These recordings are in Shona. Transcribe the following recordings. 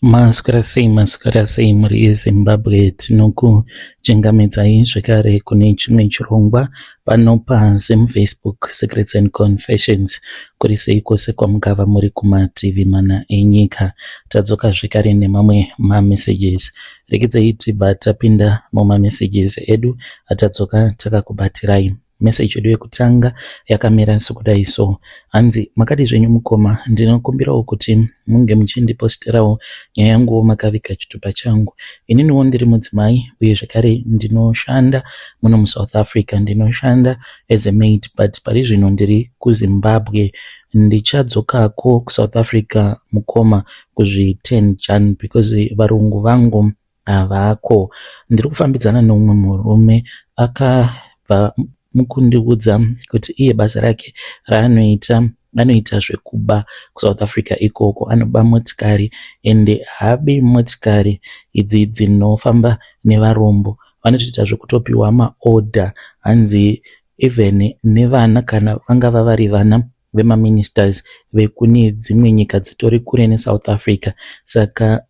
Maswera sei, maswera sei mhuri yeZimbabwe. Tinokuchingamidzai zvekare kune chimwe chirongwa pano paZim Facebook Secrets and Confessions. Kuri sei kwose kwamungava muri kumativi mana enyika. Tadzoka zvekare nemamwe mamessages. Regedzai tibva tapinda mumamessages edu atadzoka takakubatirai. Message yedu yekutanga yakamira sekudai so. Hanzi makadii zvenyu mukoma, ndinokumbirawo kuti munge muchindiposterawo nyaya yanguwo makaviga chitupa changu. Ininiwo ndiri mudzimai uye zvekare ndinoshanda muno muSouth Africa. Ndinoshanda as a maid but pari zvino ndiri kuZimbabwe. Ndichadzokako kuSouth Africa mukoma kuzvi 10 Jan because varungu vangu havako. Ndiri kufambidzana neumwe murume akabva mukundiudza kuti iye basa rake raanoita anoita zvekuba kuSouth Africa ikoko. Anoba motikari ende haabi motikari idzi dzinofamba nevarombo. Vanotoita zvekutopiwa maodha hanzi even nevana kana vangava vari vana vemaministers vekune dzimwe nyika dzitori kure neSouth Africa. Saka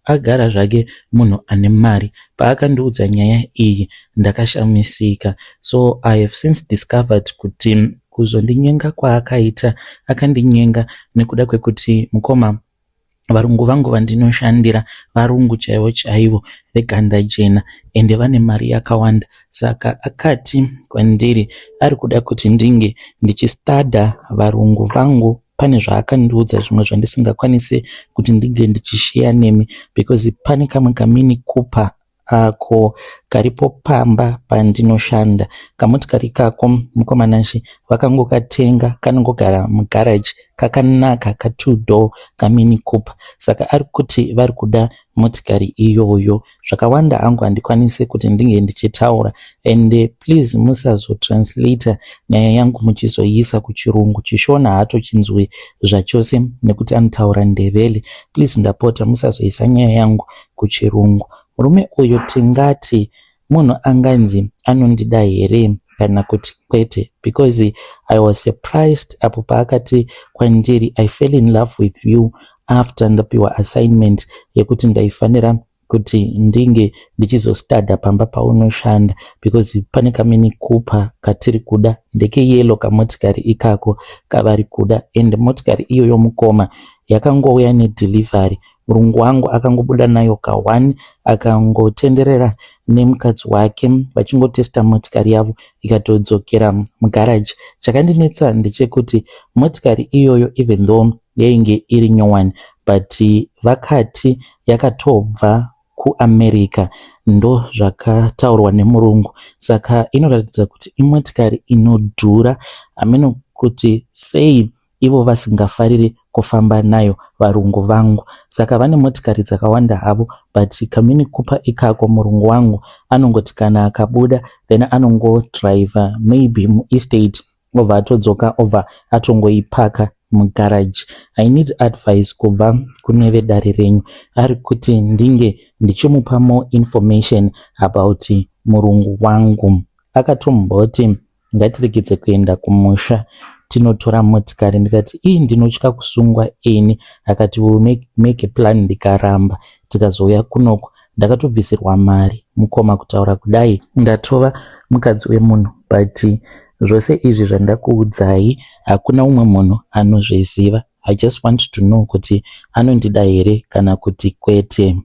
agara zvake munhu ane mari. Paakandiudza nyaya iyi ndakashamisika. So I have since discovered kuti kuzondinyenga kwaakaita akandinyenga nekuda kwekuti mukoma varungu vangu vandinoshandira varungu chaivo chaivo veganda jena ende vane mari yakawanda. Saka akati kwandiri ari kuda kuti ndinge ndichistada varungu vangu pane zvaakandiudza zvimwe zvandisingakwanise kuti ndinge ndichisheya nemi because pane kamwe kaMini Cooper ako karipo pamba pandinoshanda. Kamotikari ikako mukoma Nashe vakangokatenga kanongogara mugaraji kakanaka ka2 door kaMini Cooper. Saka ari kuti vari kuda motikari iyoyo. Zvakawanda hangu handikwanisi kuti ndinge ndichitaura ende please musazotranslata nyaya yangu muchizoiisa kuchirungu. Chishona haatochinzwi zvachose nekuti anotaura Ndebele. Please ndapota musazoisa nyaya yangu kuchirungu. Murume uyu tingati munhu anganzi anondida here kana kuti kwete because I was surprised apo paakati kwandiri I fell in love with you after ndapiwa assignment yekuti ndaifanira kuti ndinge ndichizostada pamba paunoshanda because pane kaMini Cooper katiri kuda ndekeyellow kamotikari ikako kavari kuda ende motikari iyoyo mukoma yakangouya nedelivery. Murungu wangu akangobuda nayo ka1 akangotenderera nemukadzi wake vachingotesta motikari yavo ikatodzokera mugaraji. Chakandinetsa ndechekuti motikari iyoyo even though yainge iri nyowani but vakati yakatobva kuAmerica ndo zvakataurwa nemurungu. Saka inoratidza kuti imotikari inodhura hameno kuti sei ivo vasingafariri kufamba nayo varungu vangu. Saka vane motikari dzakawanda havo but kaMini Cooper ikako murungu wangu anongoti kana akabuda then anongodhiraivha maybe muestate obva atodzoka obva atongoipaka mugaraji. I need advice kubva kune vedare renyu. Ari kuti ndinge ndichimupa more information about murungu wangu. Akatomboti ngatiregedze kuenda kumusha tinotora motikari ndikati ii ndinotya kusungwa ini. Akati we will make a plan ndikaramba tikazouya kunoko ndakatobvisirwa mari mukoma kutaura kudai ndatova mukadzi wemunhu but zvose izvi zvandakuudzai hakuna umwe munhu anozviziva. I just want to know kuti anondida here kana kuti kwete.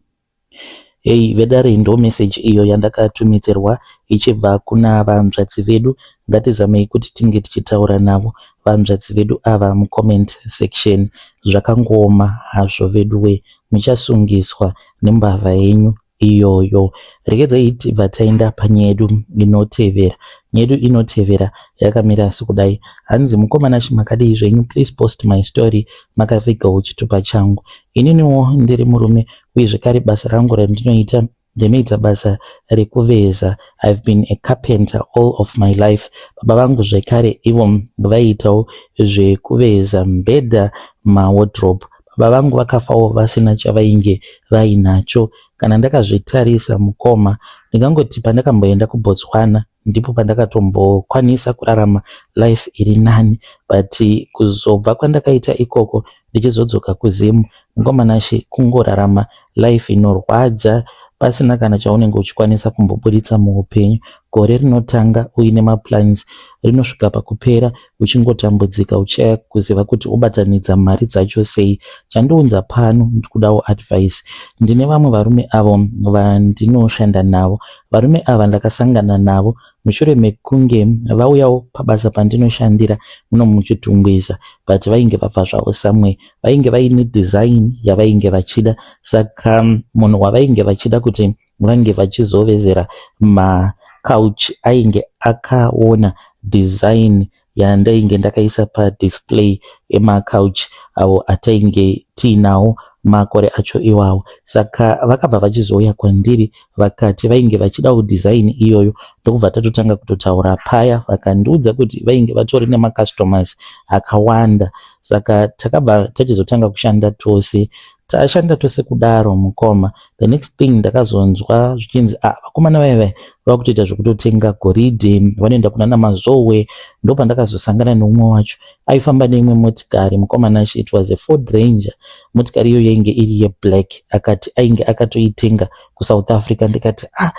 Hei vedare ndo message iyo yandakatumidzirwa ichibva kuna vanzvadzi vedu. Ngatizamei kuti tinge tichitaura navo vanzvadzi vedu ava mucomment section. Zvakangooma hazvo veduwe muchasungiswa nembavha yenyu iyoyo. Regedzai tibva taenda panyaya yedu inotevera. Nyaya yedu inotevera yakamira sekudai. Hanzi mukoma Nashe makadii zvenyu please post my story makavigawo chitupa changu. Ininiwo ndiri murume uye zvekare basa rangu randinoita ndinoita basa rekuveza. I've been a carpenter all of my life. Baba vangu zvekare ivo vaiitawo zvekuveza mbedha mawardrobe. Baba vangu vakafawo vasina chavainge vainacho. Kana ndakazvitarisa mukoma ndingangoti pandakamboenda kuBotswana Ndipo pandakatombokwanisa kurarama life iri nani, but kuzobva kwandakaita ikoko ndichizodzoka kuZim, mukoma Nashe, kungorarama life inorwadza pasina kana chaunenge uchikwanisa kumboburitsa muupenyu. Gore rinotanga uine maplans, rinosvika pakupera uchingotambudzika, uchishaya kuziva kuti ubatanidza mari dzacho sei. Chandiunza pano, ndikudawo advice. Ndine vamwe varume avo vandinoshanda navo. Varume ava ndakasangana navo mushure mekunge vauyawo pabasa pandinoshandira muno muChitungwiza, but vainge vabva zvavo somewhere. Vainge vaine design yavainge vachida, saka munhu wavainge vachida kuti vange vachizovezera macouch ainge akaona design yandainge ndakaisa padisplay emacouch avo atainge tiinawo makore acho iwawo. Saka vakabva vachizouya kwandiri, vakati vainge vachidawo design iyoyo, ndokubva tatotanga kutotaura paya. Vakandiudza kuti vainge vatori nemacustomers akawanda, saka takabva tachizotanga kushanda tose. Tashanda tose kudaro, mukoma, the next thing ndakazonzwa zvichinzi, ah, vakomana vaya vaya vakutoita zvekutotenga goridhe, vanoenda kuna namazowe. Ndopandakazosangana neumwe wacho aifamba neimwe motikari, mukoma Nashe. It was a Ford Ranger. Motikari iyoyo yainge iri yeblack. Akati ainge akatoitenga kuSouth Africa. Ndikati, "Ah,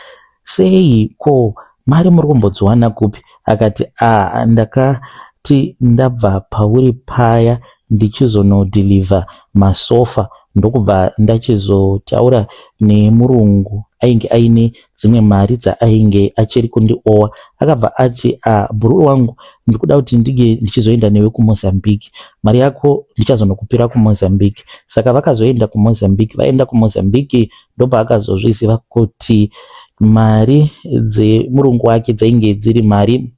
sei ko, mari muri kumbodziwana kupi?" Akati, "Ah, ndakati ndabva pauri paya ndichizonodeliver masofa, ndokubva ndachizotaura nemurungu ainge aine dzimwe mari dzaainge achiri kundiowa. Akabva ati, 'Ah, bhururu wangu, ndikuda kuti ndinge ndichizoenda newe kuMozambique. Mari yako ndichazonokupira kuMozambique.' Saka vakazoenda kuMozambique. Vaenda kuMozambique, ndopaakazozviziva kuti mari dzemurungu wake dzainge dziri mari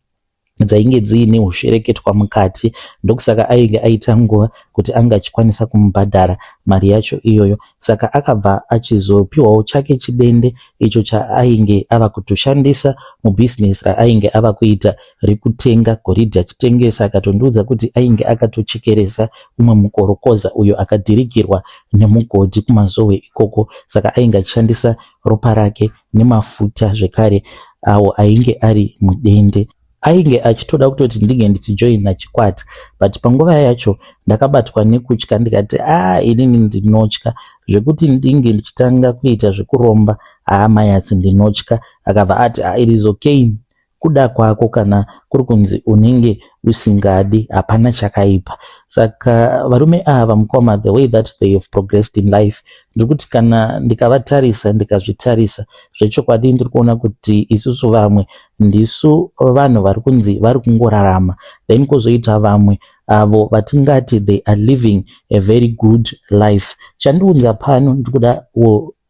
dzainge dziine ushereketwa mukati. Ndokusaka ainge aita nguva kuti ange achikwanisa kumubhadhara mari yacho iyoyo. Saka akabva achizopiwawo chake chidende icho chaainge ava kutoshandisa mubhizinesi raainge ava kuita rekutenga goridhe achitengesa. Akatondiudza kuti ainge akatochekeresa umwe mukorokoza uyo akadhirikirwa nemugodhi kuMazowe ikoko, saka ainge achishandisa ropa rake nemafuta zvekare awo ainge ari mudende. Ainge achitoda kutoti ndinge ndichijoina chikwata, but panguva yacho ndakabatwa nekutya. Ndikati, "A, inini ndinotya zvekuti ndinge ndichitanga kuita zvekuromba. Haa, mayatsi, ndinotya." Akabva ati, "Ah, it is okay, kuda kwako. Kana kuri kunzi unenge usingadi, hapana chakaipa." Saka varume ava, mukoma, the way that they have progressed in life, ndiri kuti kana ndikavatarisa, ndikazvitarisa zvechokwadi, ndiri kuona kuti isusu vamwe ndisu vanhu vari kunzi vari kungorarama, then kwozoita vamwe avo vatingati they are living a very good life. Chandiunza pano, ndikuda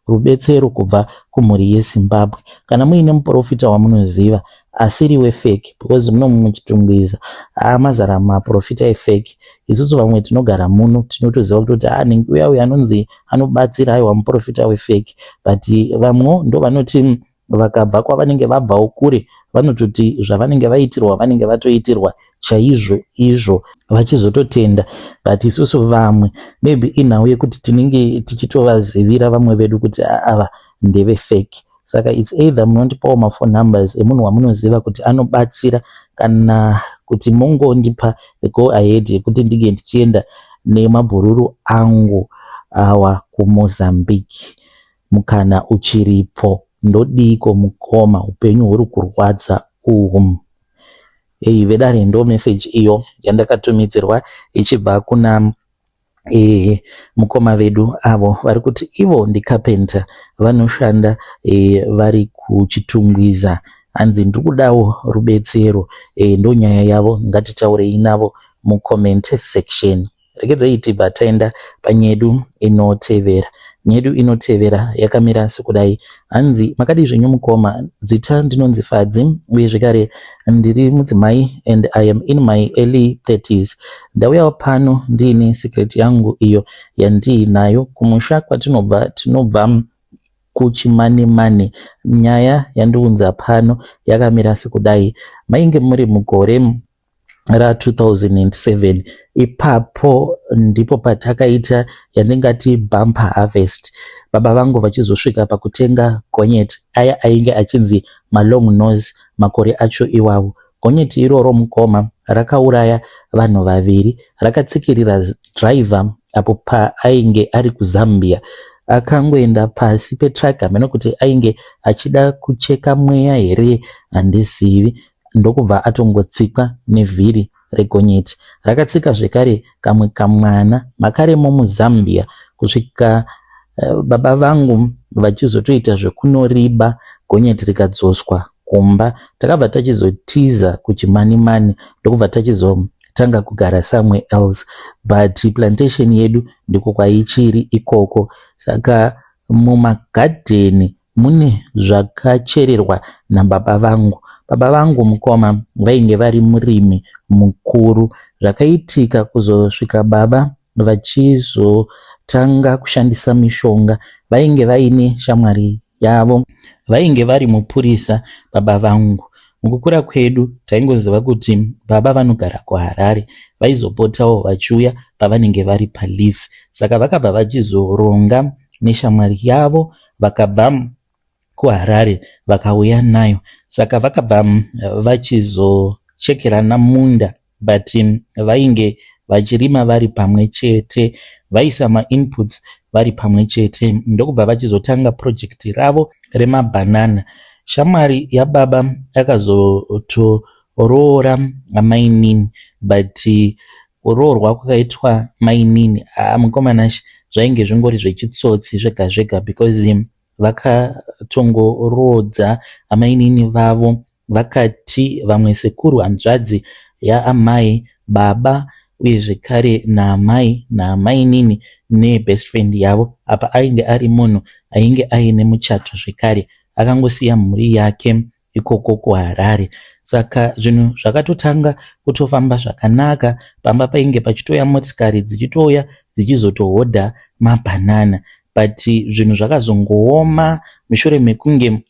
rubetsero kubva kumhuri yeZimbabwe. Kana muine muprofita wamunoziva asiri wefake, because muno muChitungwiza amazara maprofita efake. Isusu vamwe tinogara muno tinotoziva kutoti anenge uya uya anonzi anobatsira, aiwa, muprofita wefake. But vamwewo ndo vanoti vakabva kwavanenge vabvawo kure, vanototi zvavanenge vaitirwa vanenge vatoitirwa chaizvo izvo, vachizototenda. But isusu vamwe, maybe inhau yekuti tinenge tichitovazivira vamwe vedu kuti ava ndeve fake. Saka it's either munondipawo maphone numbers emunhu wamunoziva kuti anobatsira, kana kuti mongondipa the go ahead yekuti ndinge ndichienda nemabhururu angu awa kuMozambique mukana uchiripo. Ndodiko, mukoma? Upenyu huri kurwadza uhu. Ei vedare, ndo message iyo yandakatumidzirwa ichibva kuna mukoma vedu avo vari kuti ivo ndicarpenter, vanoshanda vari kuChitungwiza. Hanzi ndiri kudawo rubetsero. Ndo nyaya yavo. Ngatitaurei navo mucomment section. Regedzai tibva taenda panyedu inotevera. Nyedu inotevera yakamira sekudai. Hanzi, "Makadii zvenyu, mukoma? Zita ndinonzi Fadzi, uye zvekare ndiri mudzimai and I am in my early 30s. Ndauyawo pano ndiine secret yangu iyo yandiinayo. Kumusha kwatinobva, tinobva kuChimanimani. Nyaya yandiunza pano yakamira sekudai. Mainge muri mugore ra2007 ipapo, ndipo patakaita yandingati bumper harvest, baba vangu vachizosvika pakutenga gonyeti, aya ainge achinzi malong nose. makore acho iwawo. Gonyeti iroro mukoma rakauraya vanhu vaviri, rakatsikirira driver apo paainge ari kuZambia. Akangoenda pasi petruck, hameno kuti ainge achida kucheka mweya here, handizivi, ndokubva atongotsikwa nevhiri regonyeti. Rakatsika zvekare kamwe kamwana makaremo muZambia kusvika baba vangu vachizotoita zvekunoriba gonyeti rikadzoswa kumba. Takabva tachizotiza kuChimanimani, ndokubva tachizotanga kugara somewhere else, but plantation yedu ndiko kwaichiri ikoko. Saka mumagadheni mune zvakachererwa nababa vangu. Baba vangu mukoma vainge vari murimi mukuru. Zvakaitika kuzosvika baba vachizotanga kushandisa mishonga, vainge vaine shamwari yavo vainge vari mupurisa baba vangu. Mukukura kwedu taingoziva kuti baba vanogara kuHarare, vaizopotawo vachiuya pavanenge vari paleave. Saka vakabva vachizoronga neshamwari yavo, vakabva kuHarare vakauya nayo. Saka vakabva vachizochekerana munda, but vainge vachirima vari pamwe chete, vaisa mainputs vari pamwe chete, ndokubva vachizotanga project ravo remabhanana. Shamwari yababa akazotoroora amainini, but kuroorwa kwakaitwa mainini, mukoma Nashe, zvainge zvingori zvechitsotsi zvega zvega, because vakatongoroodza amainini vavo vakati vamwe sekuru hanzvadzi yaamai baba, uye zvekare naamai naamainini nebest friend yavo. Apa ainge ari munhu ainge aine muchato zvekare, akangosiya mhuri yake ikoko kuHarare. Saka zvinhu zvakatotanga kutofamba zvakanaka pamba, painge pachitouya motikari dzichitouya dzichizotohodha mabhanana, but zvinhu zvakazongooma mushure mekunge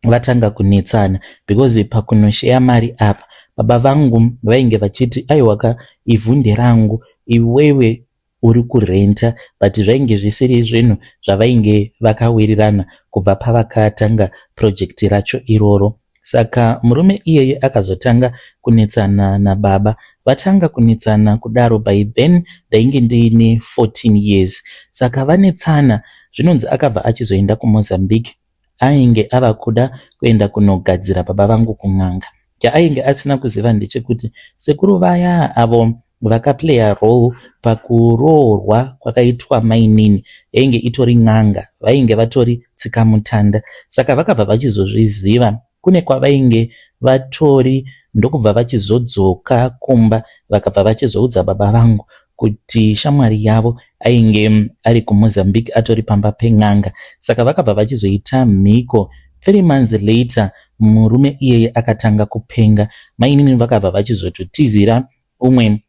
vatanga kunetsana, because pakunosheya mari apa baba vangu vainge vachiti, "Aiwaka, ivhu nderangu, iwewe uri kurenta," but zvainge zvisiri zvinhu zvavainge vakawirirana kubva pavakatanga project racho iroro. Saka murume iyeye akazotanga kunetsana nababa. Vatanga kunetsana kudaro, by then ndainge ndiine 14 years. Saka vanetsana, zvinonzi akabva achizoenda kuMozambique. Ainge ava kuda kuenda kunogadzira baba vangu kun'anga. Chaainge asina kuziva ndechekuti sekuru vaya avo vakaplaya role pakuroorwa kwakaitwa mainini yainge itori n'anga, vainge vatori tsikamutanda. Saka vakabva vachizozviziva kune kwavainge vatori, ndokubva vachizodzoka kumba, vakabva vachizoudza baba vangu kuti shamwari yavo ainge ari kuMozambique, atori pamba pen'anga. Saka vakabva vachizoita mhiko. 3 months later murume iyeye akatanga kupenga. Mainini vakabva vachizototizira umwe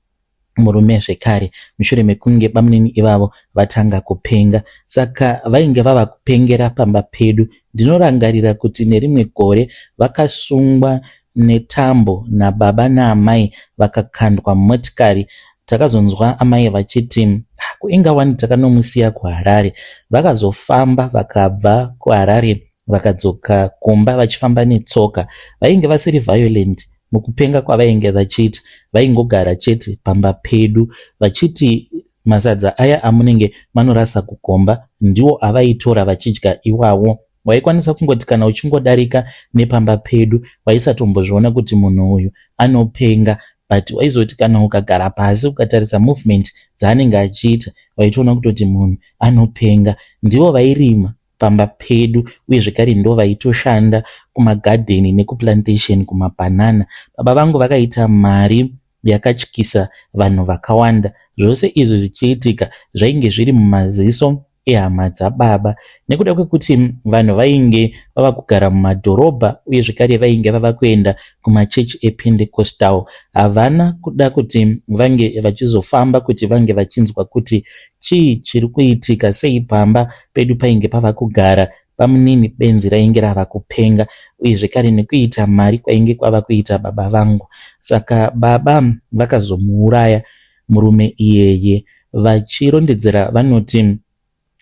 murume zvekare mushure mekunge bamunini ivavo vatanga kupenga. Saka vainge vava kupengera pamba pedu. Ndinorangarira kuti nerimwe gore vakasungwa netambo nababa naamai, vakakandwa mumotikari. Takazonzwa amai vachiti, "Kuinga wani takanomusiya kuHarare." Vakazofamba vakabva kuHarare vakadzoka kumba vachifamba netsoka. Vainge vasiri violent mukupenga kwavainge vachiita, vaingogara chete pamba pedu vachiti masadza aya amunenge manorasa kugomba ndiwo avaitora vachidya iwawo. Waikwanisa kungoti kana uchingodarika nepamba pedu waisatombozviona kuti munhu uyu anopenga, but waizoti kana ukagara pasi ukatarisa movement dzaanenge achiita waitoona kutoti munhu anopenga. Ndivo vairima pamba pedu, uye zvekare ndo vaitoshanda kumagadheni nekuplantation kumabhanana. Baba vangu vakaita mari yakatyisa vanhu vakawanda. Zvose izvi zvichiitika zvainge zviri mumaziso ehama dzababa, nekuda kwekuti vanhu vainge vava kugara mumadhorobha, uye zvekare vainge vava kuenda kumachechi ePentecostal. Havana kuda kuti vange vachizofamba kuti vange vachinzwa kuti chii chiri kuitika, sei pamba pedu painge pava kugara bamunini benzi rainge rava kupenga, uye zvekare nekuita mari kwainge kwava kuita baba vangu. Saka baba vakazomuuraya murume iyeye. Vachirondedzera vanoti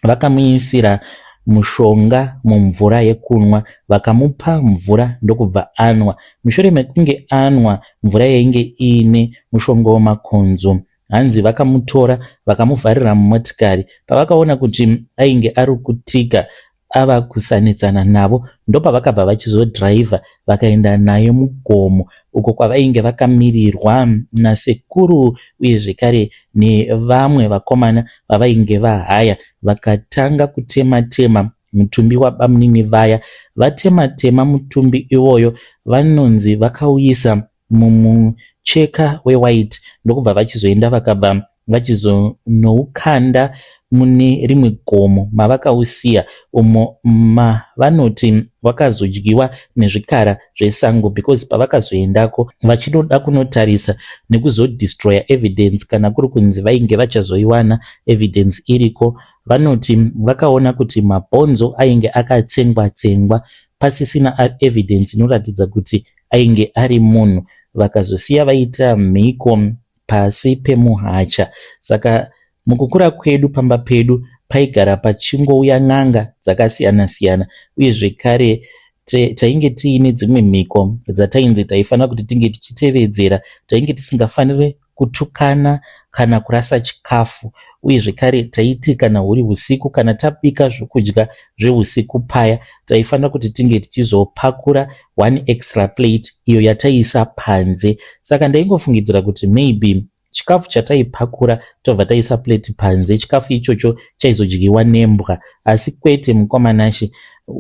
vakamuisira mushonga mumvura yekunwa vakamupa mvura ndokubva anwa. Mushure mekunge anwa mvura yainge iine mushonga wemakonzo, hanzi vakamutora vakamuvharira mumotikari. Pavakaona kuti ainge ari kutika ava kusanetsana navo, ndopavakabva vachizodhiraivha vakaenda naye mugomo uko kwavainge vakamirirwa nasekuru uye zvekare nevamwe vakomana vavainge vahaya. Vakatanga kutema tema mutumbi wabamunini vaya. Vatema tema mutumbi iwoyo, vanonzi vakauisa mumucheka wewhite ndokubva vachizoenda vakabva vachizonoukanda mune rimwe gomo mavakausiya, umo mavanoti wakazodyiwa nezvikara zvesango, because pavakazoendako vachinoda kunotarisa nekuzodestroya evidence, kana kuri kunzi vainge vachazoiwana evidence iriko, vanoti vakaona kuti mabhonzo ainge akatsengwa tsengwa, pasisina evidence inoratidza kuti ainge ari munhu. Vakazosiya vaita mhiko pasi pemuhacha. Saka mukukura kwedu, pamba pedu paigara pachingouya n'anga dzakasiyana-siyana, uye zvekare tainge tiine dzimwe mhiko dzatainzi taifanira kuti tinge tichitevedzera. Tainge tisingafaniri kutukana kana kurasa chikafu, uye zvekare taiti kana huri usiku, kana tabika zvokudya zveusiku paya, taifanira kuti tinge tichizopakura one extra plate iyo yataiisa panze. Saka ndaingofungidzira kuti maybe chikafu chataipakura tobva taisa plate panze, chikafu ichocho chaizodyiwa nembwa, asi kwete, mukoma Nashe.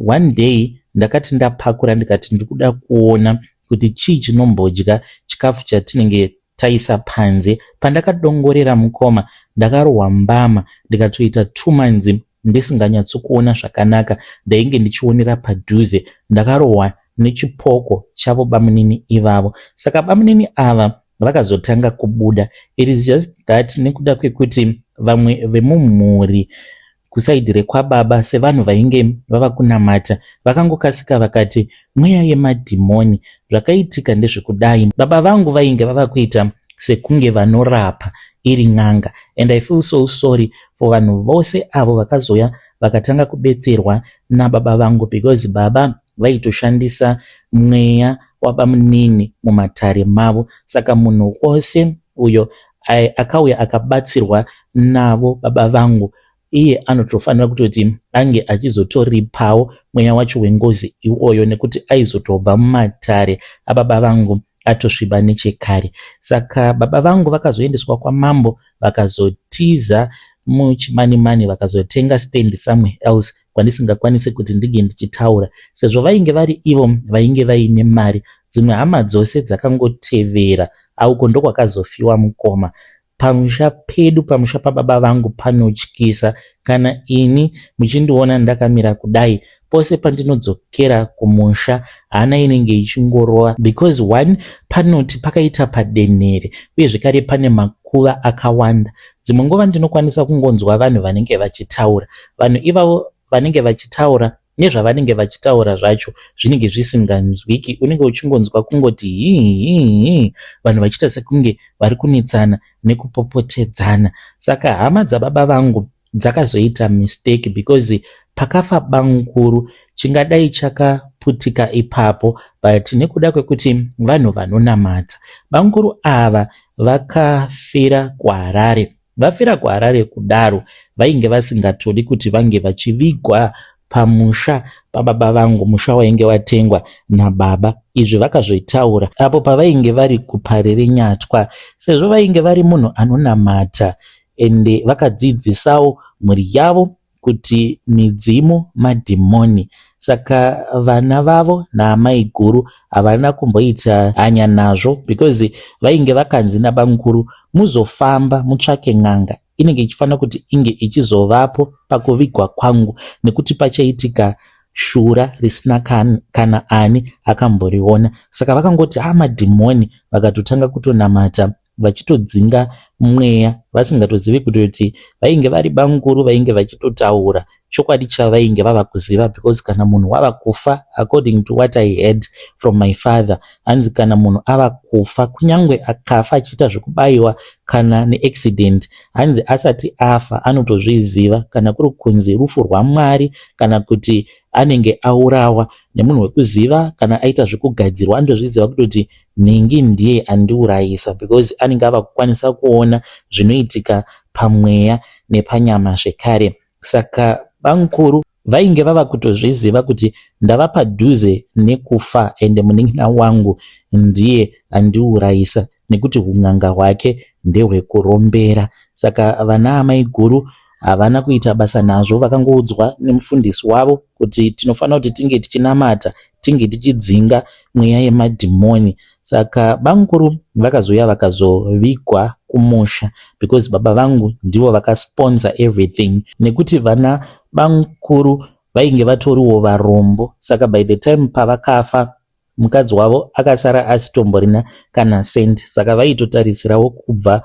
One day ndakati ndapakura, ndikati ndiri kuda kuona kuti chii chinombodya chikafu chatinenge taisa panze. Pandakadongorera, mukoma, ndakarohwa mbama, ndikatoita 2 months ndisinganyatsokuona zvakanaka, ndainge ndichionera padhuze. Ndakarohwa nechipoko chavo bamunini ivavo. Saka bamunini ava vakazotanga kubuda. It is just that nekuda kwekuti vamwe vemumhuri kuside rekwababa, sevanhu vainge vava kunamata, vakangokasika vakati mweya yemadhimoni. Zvakaitika ndezvekudai: baba vangu vainge vava kuita sekunge vanorapa iri n'anga, and I feel so sorry for vanhu vose avo vakazoya vakatanga kubetserwa nababa vangu, because baba vaitoshandisa mweya wabamunini mumatare mavo. Saka munhu wose uyo akauya akabatsirwa navo baba vangu, iye anotofanira kutoti ange achizotoripawo mweya wacho wengozi iwoyo, nekuti aizotobva mumatare ababa vangu atosviba nechekare. Saka baba vangu vakazoendeswa kwamambo, vakazotiza muChimanimani, vakazotenga stand somewhere else kwandisingakwanisi kuti ndinge ndichitaura, sezvo vainge vari ivo vainge vaine mari. Dzimwe hama dzose dzakangotevera auko ndokwakazofiwa, mukoma. Pamusha pedu, pamusha pababa vangu, panotyisa. Kana ini muchindiona ndakamira kudai, pose pandinodzokera kumusha hana inenge ichingorova, because one, panoti pakaita padenhere, uye zvekare pane makuva akawanda. Dzimwe nguva ndinokwanisa kungonzwa vanhu vanenge vachitaura. Vanhu ivavo vanenge vachitaura, nezvavanenge vachitaura zvacho zvinenge zvisinganzwiki. Unenge uchingonzwa kungoti hii, vanhu vachiita sekunge vari kunetsana nekupopotedzana. Saka hama dzababa vangu dzakazoita mistake, because pakafa bamukuru chingadai chakaputika ipapo, but nekuda kwekuti vanhu vanonamata, bamukuru ava vakafira kuHarare. Vafira kuHarare kudaro, vainge vasingatodi kuti vange vachivigwa pamusha pababa vangu, musha wainge watengwa nababa. Izvi vakazvitaura apo pavainge vari kuParirenyatwa, sezvo vainge vari munhu anonamata, ende vakadzidzisawo mhuri yavo kuti midzimu madhimoni. Saka vana vavo naamai guru havana kumboita hanya nazvo, because vainge vakanzi nabamukuru, "Muzofamba mutsvake n'anga inenge ichifanira kuti inge ichizovapo pakuvigwa kwangu, nekuti pachaitika shura risina kana ani akamboriona." Saka vakangoti, "A, madhimoni," vakatotanga kutonamata. vachitodzinga mweya vasingatozivi kutoti vainge vari bamukuru vainge vachitotaura chokwadi chavainge vava kuziva because kana munhu wava kufa, according to what I heard from my father, hanzi kana munhu ava kufa, kunyange akafa achiita zvekubayiwa kana neaccident, hanzi asati afa anotozviziva kana kuri kunzi rufu rwaMwari kana kuti anenge aurawa nemunhu wekuziva kana aita zvekugadzirwa, anotozviziva kutoti nhingi ndiye andiurayisa because anenge ava kukwanisa kuona zvinoitika pamweya nepanyama zvekare. Saka bamukuru vainge vava kutozviziva kuti ndava padhuze nekufa ende munin'ina wangu ndiye andiurayisa nekuti hun'anga hwake ndehwekurombera. Saka vana amai guru havana kuita basa nazvo, vakangoudzwa nemufundisi wavo kuti tinofanira kuti tinge tichinamata, tinge tichidzinga mweya yemadhimoni. Saka bamukuru vakazouya vakazovigwa kumusha because baba vangu ndivo vakasponsor everything nekuti vana bamukuru vainge vatoriwo varombo. Saka by the time pavakafa, mukadzi wavo akasara asitomborina kana cent, saka vaitotarisirawo kubva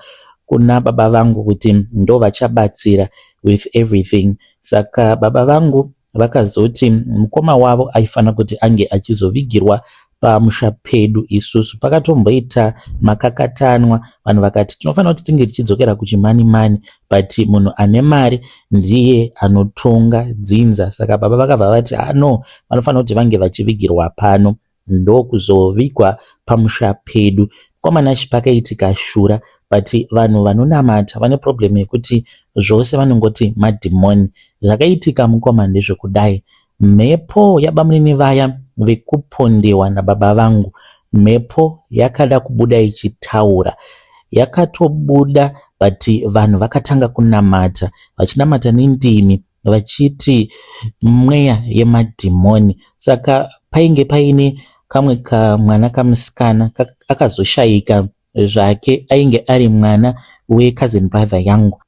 kuna baba vangu kuti ndo vachabatsira with everything. Saka baba vangu vakazoti mukoma wavo aifanira kuti ange achizovigirwa pamusha pedu isusu. Pakatomboita makakatanwa, vanhu vakati tinofanira kuti tinge tichidzokera kuChimanimani, but munhu ane mari ndiye anotonga dzinza. Saka baba vakabva vati, "Ah, no, vanofanira kuti vange vachivigirwa pano." Ndokuzovigwa pamusha pedu. Kwamanashi pakaitika shura, but vanhu vanonamata vane problem yekuti zvose vanongoti madhimoni. Zvakaitika, mukoma, ndezvekudai: mhepo yabamunini vaya vekupondewa nababa vangu, mhepo yakada kubuda ichitaura, yakatobuda, but vanhu vakatanga kunamata, vachinamata nendimi vachiti mweya yemadhimoni. Saka painge paine kamwe kamwana kamusikana akazoshayika zvake, ainge ari mwana wecousin brother yangu.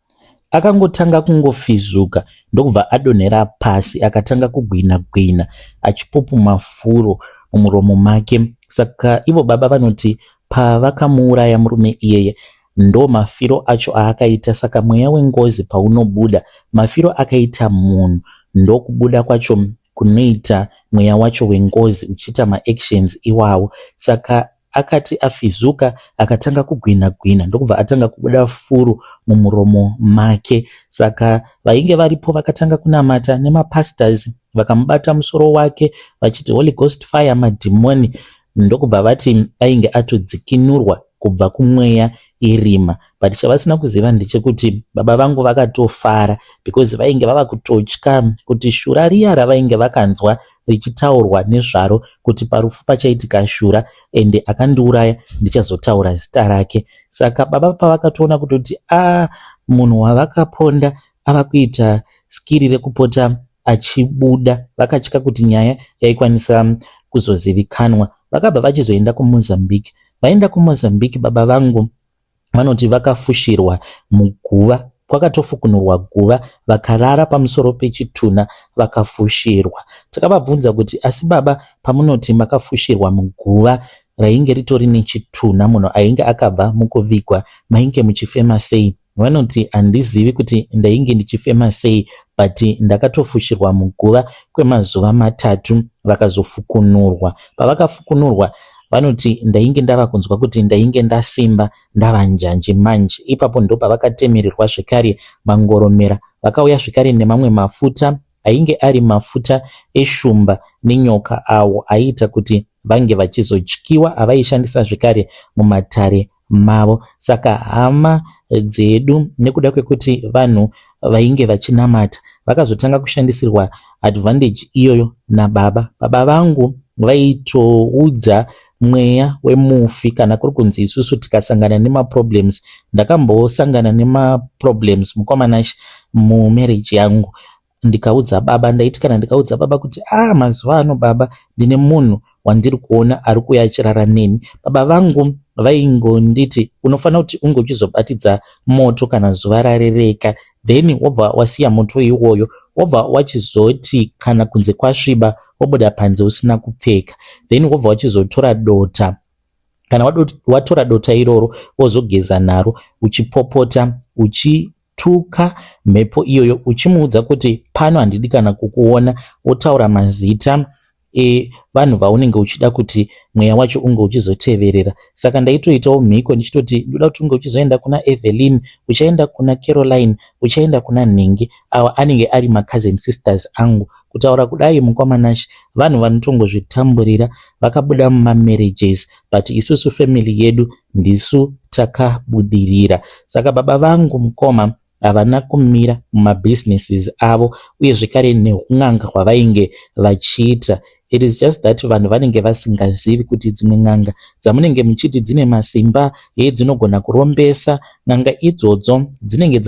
Akangotanga kungofizuka, ndokubva adonhera pasi, akatanga kugwina gwina achipupuma furo mumuromo make. Saka ivo baba vanoti pavakamuuraya murume iyeye, ndo mafiro acho aakaita. Saka mweya wengozi paunobuda, mafiro akaita munhu ndokubuda kwacho kunoita mweya wacho wengozi uchiita maactions iwawo. Saka akati afizuka, akatanga kugwina gwina, ndokubva atanga kubuda furo mumuromo make. Saka vainge varipo vakatanga kunamata nemapastors, vakamubata musoro wake vachiti, "Holy Ghost fire, madhimoni." Ndokubva vati ainge atodzikinurwa kubva kumweya irima. But chavasina kuziva ndechekuti baba vangu vakatofara because vainge vava kutotya kuti shura riya ravainge vakanzwa richitaurwa nezvaro kuti parufu pachaitika shura ende akandiuraya ndichazotaura zita rake. Saka baba pavakatoona kutoti a munhu wavakaponda ava kuita skiri rekupota achibuda, vakatya kuti nyaya yaikwanisa kuzozivikanwa. Vakabva vachizoenda kuMozambique. Vaenda kuMozambique, baba vangu vanoti vakafushirwa muguva, kwakatofukunurwa guva, vakarara pamusoro pechitunha vakafushirwa. Takavabvunza kuti, "Asi baba, pamunoti makafushirwa muguva rainge ritori nechitunha, munhu ainge akabva mukuvigwa, mainge muchifema sei?" Vanoti, "Handizivi kuti ndainge ndichifema sei, but ndakatofushirwa muguva kwemazuva 3." Vakazofukunurwa. Pavakafukunurwa, vanoti, "Ndainge ndava kunzwa kuti ndainge ndasimba, ndava njanji manje." Ipapo ndo pavakatemererwa zvekare mangoromera. Vakauya zvekare nemamwe mafuta ainge ari mafuta eshumba nenyoka, awo aiita kuti vange vachizotyiwa, avaishandisa zvekare mumatare mavo. Saka hama dzedu, nekuda kwekuti vanhu vainge vachinamata, vakazotanga kushandisirwa advantage iyoyo nababa. Baba vangu vaitoudza mweya wemufi kana kuri kunzi isusu tikasangana nemaproblems. Ndakambosangana nemaproblems, mukomanashi, mumarriage yangu, ndikaudza baba. Ndaiti kana ndikaudza baba kuti, "A ah, mazuva ano baba, ndine munhu wandiri kuona ari kuuya achirara neni," baba vangu vaingonditi, "Unofanira kuti unge uchizobatidza moto kana zuva rarereka, then wobva wasiya moto iwoyo, wobva wachizoti kana kunze kwasviba, wobuda panze usina kupfeka, then wobva wachizotora dota." Kana watora dota iroro, wozogeza naro uchipopota, uchituka mhepo iyoyo, uchimuudza kuti pano handidi kana kukuona, wotaura mazita evanhu vaunenge uchida kuti mweya wacho unge uchizoteverera. Saka ndaitoitawo mhiko ndichitoti ndoda kuti unge uchizoenda kuna Evelyn, uchaenda kuna Caroline, uchaenda kuna Nhingi. Awa anenge ari macousin sisters angu. Kutaura kudai, mukoma Nash, vanhu vanotongozvitamburira vakabuda mumamarriages, but isusu family yedu ndisu takabudirira. Saka baba vangu, mukoma, havana kumira mumabhizinesis avo uye zvekare neun'anga hwavainge vachiita. It is just that vanhu vanenge vasingazivi kuti dzimwe n'anga dzamunenge muchiti dzine masimba, ye dzinogona kurombesa, n'anga idzodzo dzinenge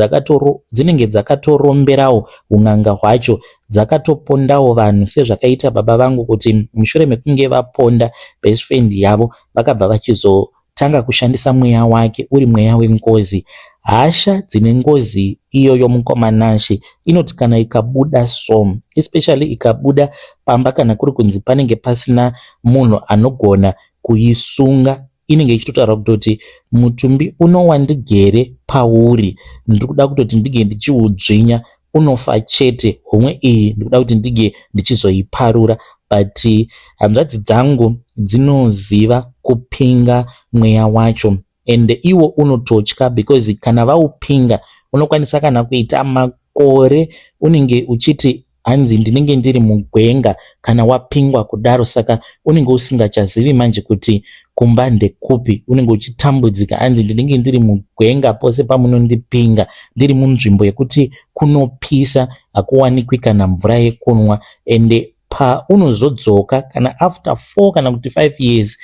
dzakatoromberawo un'anga hwacho, dzakatopondawo vanhu, sezvakaita baba vangu, kuti mushure mekunge vaponda best friend yavo, vakabva vachizotanga kushandisa mweya wake uri mweya wengozi. Hasha dzine ngozi iyoyo, mukoma Nashe, inoti kana ikabuda, so especially ikabuda pamba, kana kuri kunzi panenge pasina munhu anogona kuisunga, inenge ichitotaura kutoti mutumbi uno wandigere pauri, ndiri kuda kutoti ndige ndichiudzvinya, unofa chete. Homwe iyi ndikuda kuti ndige ndichizoiparura. But hanzvadzi dzangu dzinoziva kupinga mweya wacho, ende iwo unototya, because kana vaupinga unokwanisa kana kuita makore unenge uchiti hanzi ndinenge ndiri mugwenga kana wapingwa kudaro. Saka unenge usingachazivi manje kuti kumba ndekupi, unenge uchitambudzika, hanzi ndinenge ndiri mugwenga pose pamunondipinga, ndiri munzvimbo yekuti kunopisa, hakuwanikwi kana mvura yekunwa. Ende paunozodzoka kana after 4 kana kuti 5 years,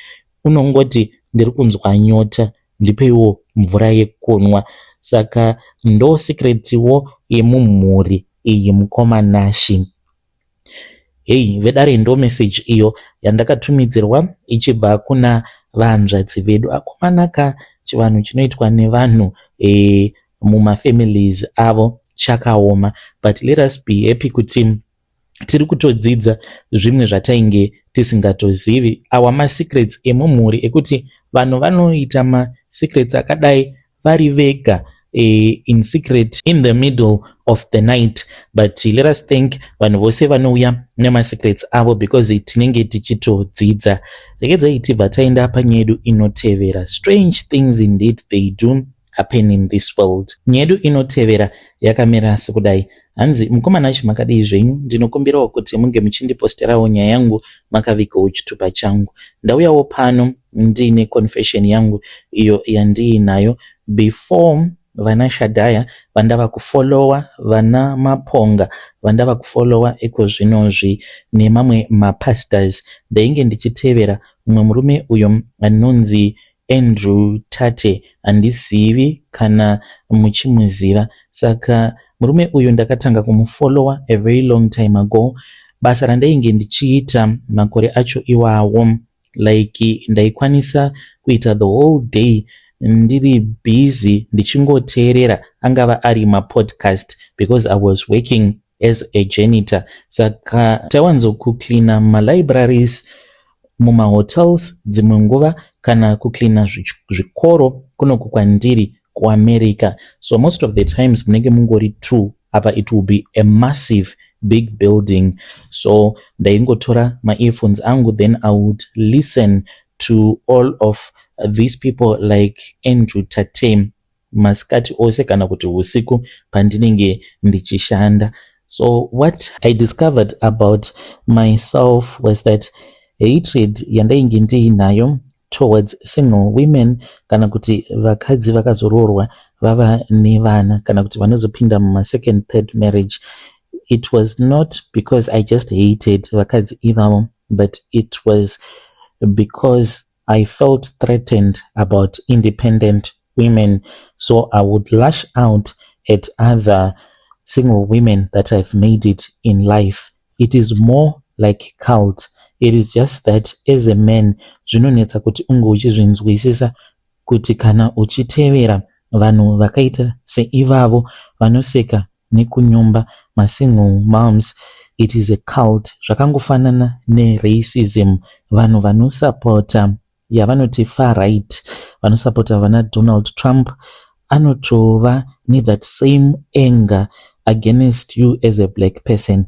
unongoti ndiri kunzwa nyota, ndipeiwo mvura yekunwa. Saka ndo secretwo yemumhuri iyi, mukoma Nashi. Hei vedare, ndo message iyo yandakatumidzirwa ichibva kuna vanzvadzi vedu. Akomanaka, chivanhu chinoitwa nevanhu mumafamilies avo chakaoma, but let us be happy kuti tiri kutodzidza zvimwe zvatainge tisingatozivi. Awa masecrets emumhuri ekuti vanhu vanoita masecrets akadai vari vega, in secret, in the middle of the night. But let us thank vanhu vose vanouya nemasecrets avo, because tinenge tichitodzidza. Regedzai tibva taenda panyaya yedu inotevera. Strange things indeed, they do happen in this world. Nyaya yedu inotevera yakamira sekudai. Hanzi, "Mukoma Nashi, makadii zvenyu? Ndinokumbirawo kuti munge muchindiposterawo nyaya yangu makavigawo chitupa changu. Ndauyawo pano ndiine confession yangu iyo yandiinayo. Before vana Shadhaya vandava kufollowa, vana Maponga vandava kufollowa iko zvinozvi, nemamwe mapastors, ndainge ndichitevera mumwe murume uyo anonzi Andrew Tate. Handizivi kana muchimuziva. Saka murume uyu ndakatanga kumufollowa a very long time ago. Basa randainge ndichiita makore acho iwawo, like ndaikwanisa kuita the whole day ndiri busy ndichingoteerera, angava ari mapodcast, because I was working as a janitor. Saka taiwanzokucleana malibraries, mumahotels dzimwe nguva, kana kucleana zvikoro kunoku kwandiri kuAmerica. So most of the times munenge mungori two apa, it will be a massive big building. So ndaingotora maearphones angu, then I would listen to all of these people like Andrew Tate masikati ose kana kuti usiku pandinenge ndichishanda. So what I discovered about myself was that hatred yandainge ndiinayo towards single women, kana kuti vakadzi vakazoroorwa vava nevana, kana kuti vanozopinda mumasecond, third marriage, it was not because I just hated vakadzi ivavo, but it was because I felt threatened about independent women. So I would lash out at other single women that have made it in life. It is more like cult. It is just that as a man zvinonetsa kuti unge uchizvinzwisisa kuti kana uchitevera vanhu vakaita seivavo vanoseka nekunyomba masingle moms, it is a cult. Zvakangofanana neracism, vanhu vanosapota Yavanoti far right, vanosapota vana Donald Trump, anotova nethat same anger against you as a black person.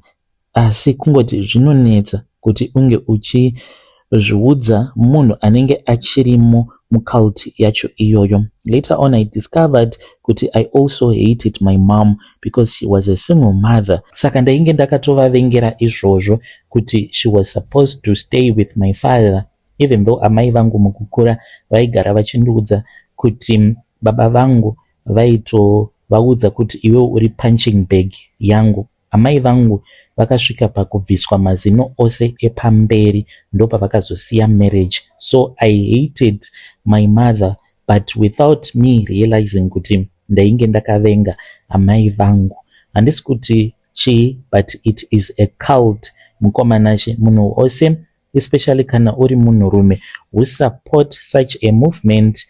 Asi kungoti zvinonetsa kuti unge uchizviudza munhu anenge achirimo mucult yacho iyoyo. Later on I discovered kuti I also hated my mom because she was a single mother, saka ndainge ndakatovavengera izvozvo kuti she was supposed to stay with my father, even though amai vangu mukukura vaigara vachindiudza kuti baba vangu vaitovaudza kuti, "Iwewe uri punching bag yangu." Amai vangu vakasvika pakubviswa mazino ose epamberi, ndopavakazosiya marriage. So I hated my mother, but without me realizing kuti ndainge ndakavenga amai vangu. Handisi kuti chii, but it is a cult, mukoma Nashe. Munhu wose, especially kana uri munhurume who support such a movement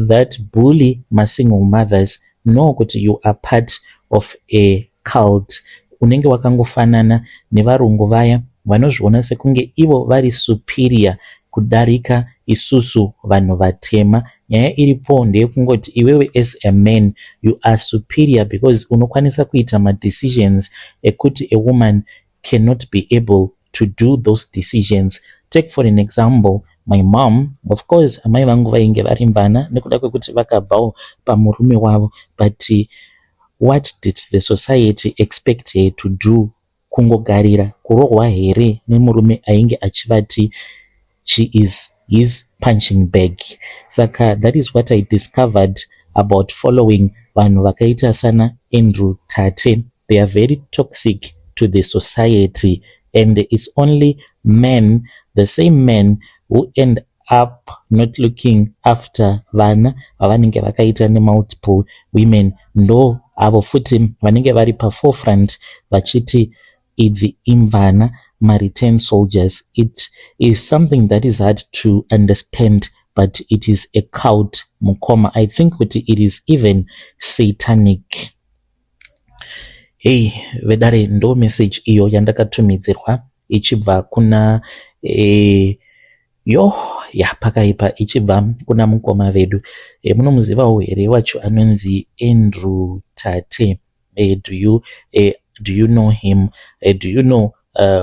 that bully masingle mothers, know kuti you are part of a cult. Unenge wakangofanana nevarungu vaya vanozviona sekunge ivo vari superior kudarika isusu vanhu vatema. Nyaya iripo ndeyekungoti iwewe as a man, you are superior because unokwanisa kuita madecisions ekuti a woman cannot be able to do those decisions. Take for an example my mom. Of course, amai vangu vainge vari mvana nekuda kwekuti vakabvawo pamurume wavo, but what did the society expect her to do? Kungogarira kurohwa here nemurume ainge achivati she is his punching bag? Saka that is what I discovered about following vanhu vakaita sana Andrew Tate. They are very toxic to the society, and it's only men, the same men who end up not looking after vana vavanenge vakaita nemultiple women, ndo avo futi vanenge vari paforefront vachiti idzi imvana, mareturn soldiers. It is something that is hard to understand, but it is a cult, mukoma. I think kuti it is even satanic. Hei vedare, ndo message iyo yandakatumidzirwa ichibva kuna yo ya pakaipa, ichibva kuna mukoma vedu. Munomuzivawo here wacho anonzi Andrew Tate? Do you know him? Do you know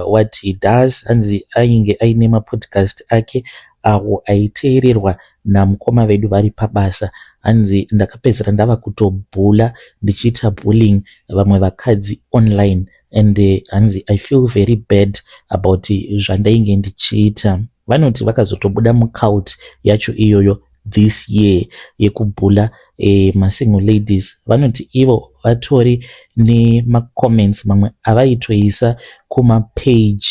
what he does? Hanzi ainge aine mapodcast ake awo aiteererwa namukoma vedu vari pabasa. Hanzi ndakapedzisira ndava kutobhula, ndichiita bullying vamwe vakadzi online, and hanzi I feel very bad about zvandainge ndichiita. Vanoti vakazotobuda mucult yacho iyoyo this year yekubhula masingle ladies. Vanoti ivo vatori nemacomments mamwe avaitoisa kumapage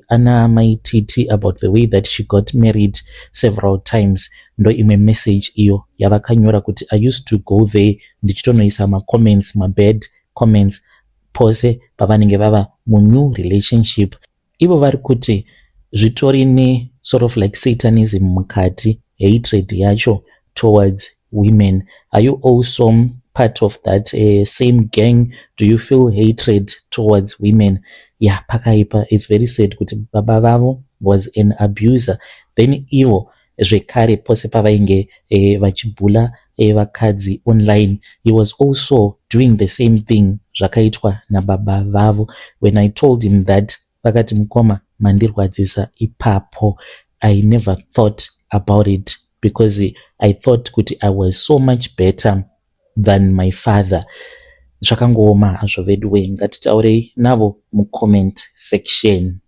ana Mai Titi about the way that she got married several times. Ndo imwe message iyo yavakanyora kuti, "I used to go there ndichitonoisa macomments, mabad comments, pose pavanenge vava munew relationship." Ivo vari kuti zvitori nesort of like satanism mukati, hatred yacho towards women. Are you also part of that same gang? Do you feel hatred towards women? Yeah, pakaipa. It's very sad kuti baba vavo was an abuser, then ivo zvekare pose pavainge vachibhula vakadzi online, he was also doing the same thing zvakaitwa nababa vavo. When I told him that, vakati, "Mukoma, mandirwadzisa ipapo. I never thought about it because I thought kuti I was so much better than my father." Zvakangooma hazvo vedu wee. Ngatitaurei navo mucomment section.